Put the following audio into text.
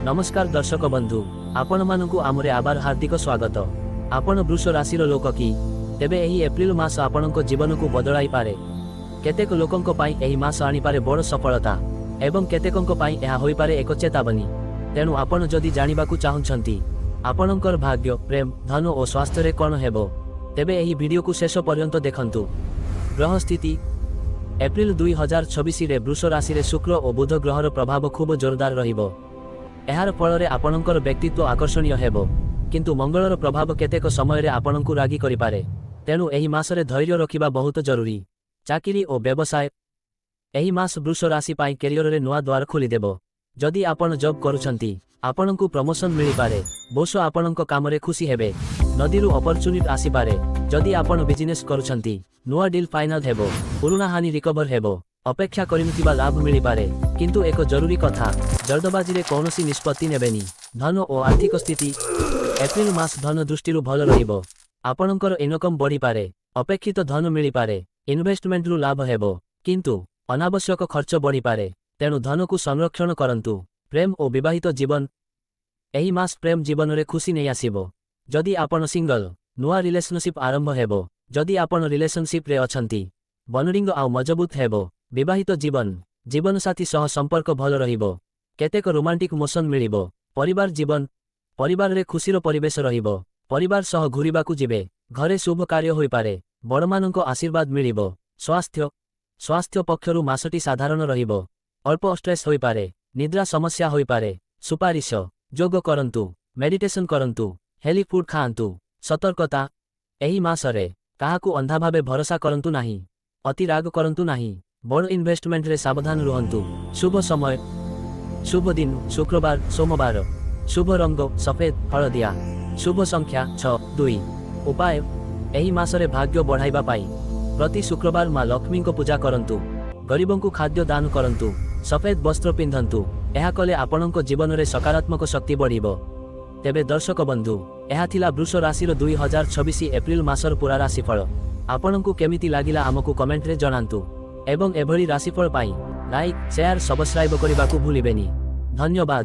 ନମସ୍କାର ଦର୍ଶକ ବନ୍ଧୁ, ଆପଣମାନଙ୍କୁ ଆମର ଆବାର ହାର୍ଦ୍ଦିକ ସ୍ୱାଗତ। ଆପଣ ବୃଷ ରାଶିର ଲୋକ କି? ତେବେ ଏହି ଏପ୍ରିଲ ମାସ ଆପଣଙ୍କ ଜୀବନକୁ ବଦଳାଇପାରେ। କେତେକ ଲୋକଙ୍କ ପାଇଁ ଏହି ମାସ ଆଣିପାରେ ବଡ଼ ସଫଳତା ଏବଂ କେତେକଙ୍କ ପାଇଁ ଏହା ହୋଇପାରେ ଏକ ଚେତାବନୀ। ତେଣୁ ଆପଣ ଯଦି ଜାଣିବାକୁ ଚାହୁଁଛନ୍ତି ଆପଣଙ୍କର ଭାଗ୍ୟ, ପ୍ରେମ, ଧନ ଓ ସ୍ୱାସ୍ଥ୍ୟରେ କ'ଣ ହେବ, ତେବେ ଏହି ଭିଡିଓକୁ ଶେଷ ପର୍ଯ୍ୟନ୍ତ ଦେଖନ୍ତୁ। ଗ୍ରହ ସ୍ଥିତି: ଏପ୍ରିଲ 2026ରେ ବୃଷ ରାଶିରେ ଶୁକ୍ର ଓ ବୁଧ ଗ୍ରହର ପ୍ରଭାବ ଖୁବ ଜୋରଦାର ରହିବ। ଏହାର ଫଳରେ ଆପଣଙ୍କର ବ୍ୟକ୍ତିତ୍ୱ ଆକର୍ଷଣୀୟ ହେବ, କିନ୍ତୁ ମଙ୍ଗଳର ପ୍ରଭାବ କେତେକ ସମୟରେ ଆପଣଙ୍କୁ ରାଗି କରିପାରେ। ତେଣୁ ଏହି ମାସରେ ଧୈର୍ଯ୍ୟ ରଖିବା ବହୁତ ଜରୁରୀ। ଚାକିରି ଓ ବ୍ୟବସାୟ: ଏହି ମାସ ବୃଷ ରାଶି ପାଇଁ କ୍ୟାରିୟରରେ ନୂଆ ଦ୍ୱାର ଖୋଲିଦେବ। ଯଦି ଆପଣ ଜବ୍ କରୁଛନ୍ତି, ଆପଣଙ୍କୁ ପ୍ରମୋସନ ମିଳିପାରେ। ବୋସ ଆପଣଙ୍କ କାମରେ ଖୁସି ହେବେ। ନଦୀରୁ ଅପରଚୁନିଟି ଆସିପାରେ। ଯଦି ଆପଣ ବିଜନେସ୍ କରୁଛନ୍ତି, ନୂଆ ଡିଲ୍ ଫାଇନାଲ ହେବ। ପୁରୁଣା ହାନି ରିକଭର ହେବ। ଅପେକ୍ଷା କରିନଥିବା ଲାଭ ମିଳିପାରେ। କିନ୍ତୁ ଏକ ଜରୁରୀ କଥା, ଜଳଦବାଜିରେ କୌଣସି ନିଷ୍ପତ୍ତି ନେବେନି। ଧନ ଓ ଆର୍ଥିକ ସ୍ଥିତି: ଏପ୍ରିଲ ମାସ ଧନ ଦୃଷ୍ଟିରୁ ଭଲ ରହିବ। ଆପଣଙ୍କର ଇନକମ୍ ବଢ଼ିପାରେ। ଅପେକ୍ଷିତ ଧନ ମିଳିପାରେ। ଇନଭେଷ୍ଟମେଣ୍ଟରୁ ଲାଭ ହେବ, କିନ୍ତୁ ଅନାବଶ୍ୟକ ଖର୍ଚ୍ଚ ବଢ଼ିପାରେ। ତେଣୁ ଧନକୁ ସଂରକ୍ଷଣ କରନ୍ତୁ। ପ୍ରେମ ଓ ବିବାହିତ ଜୀବନ: ଏହି ମାସ ପ୍ରେମ ଜୀବନରେ ଖୁସି ନେଇ ଆସିବ। ଯଦି ଆପଣ ସିଙ୍ଗଲ, ନୂଆ ରିଲେସନସିପ୍ ଆରମ୍ଭ ହେବ। ଯଦି ଆପଣ ରିଲେସନସିପ୍ରେ ଅଛନ୍ତି, ବଣ୍ଡିଙ୍ଗ ଆଉ ମଜବୁତ ହେବ। ବିବାହିତ ଜୀବନ: ଜୀବନସାଥୀ ସହ ସମ୍ପର୍କ ଭଲ ରହିବ। କେତେକ ରୋମାଣ୍ଟିକ ଇମୋସନ ମିଳିବ। ପରିବାର ଜୀବନ: ପରିବାରରେ ଖୁସିର ପରିବେଶ ରହିବ। ପରିବାର ସହ ଘୁରିବାକୁ ଯିବେ। ଘରେ ଶୁଭ କାର୍ଯ୍ୟ ହୋଇପାରେ। ବଡ଼ମାନଙ୍କ ଆଶୀର୍ବାଦ ମିଳିବ। ସ୍ୱାସ୍ଥ୍ୟ: ସ୍ୱାସ୍ଥ୍ୟ ପକ୍ଷରୁ ମାସଟି ସାଧାରଣ ରହିବ। ଅଳ୍ପ ଷ୍ଟ୍ରେସ୍ ହୋଇପାରେ। ନିଦ୍ରା ସମସ୍ୟା ହୋଇପାରେ। ସୁପାରିଶ: ଯୋଗ କରନ୍ତୁ, ମେଡିଟେସନ କରନ୍ତୁ, ହେଲ୍ଦି ଫୁଡ୍ ଖାଆନ୍ତୁ। ସତର୍କତା: ଏହି ମାସରେ କାହାକୁ ଅନ୍ଧା ଭାବେ ଭରସା କରନ୍ତୁ ନାହିଁ। ଅତି ରାଗ କରନ୍ତୁ ନାହିଁ। ବଡ଼ ଇନଭେଷ୍ଟମେଣ୍ଟରେ ସାବଧାନ ରୁହନ୍ତୁ। ଶୁଭ ସମୟ, ଶୁଭ ଦିନ: ଶୁକ୍ରବାର, ସୋମବାର। ଶୁଭ ରଙ୍ଗ: ସଫେଦ, ହଳଦିଆ। ଶୁଭ ସଂଖ୍ୟା: 6, 2। ଉପାୟ: ଏହି ମାସରେ ଭାଗ୍ୟ ବଢ଼ାଇବା ପାଇଁ ପ୍ରତି ଶୁକ୍ରବାର ମା ଲକ୍ଷ୍ମୀଙ୍କ ପୂଜା କରନ୍ତୁ। ଗରିବଙ୍କୁ ଖାଦ୍ୟ ଦାନ କରନ୍ତୁ। ସଫେଦ ବସ୍ତ୍ର ପିନ୍ଧନ୍ତୁ। ଏହା କଲେ ଆପଣଙ୍କ ଜୀବନରେ ସକାରାତ୍ମକ ଶକ୍ତି ବଢ଼ିବ। ତେବେ ଦର୍ଶକ ବନ୍ଧୁ, ଏହା ଥିଲା ବୃଷ ରାଶିର 2026 ଏପ୍ରିଲ ମାସର ପୁରା ରାଶିଫଳ। ଆପଣଙ୍କୁ କେମିତି ଲାଗିଲା, ଆମକୁ କମେଣ୍ଟରେ ଜଣାନ୍ତୁ ଏବଂ ଏଭଳି ରାଶିଫଳ ପାଇଁ ଲାଇକ୍, ସେୟାର, ସବସ୍କ୍ରାଇବ କରିବାକୁ ଭୁଲିବେନି। ଧନ୍ୟବାଦ।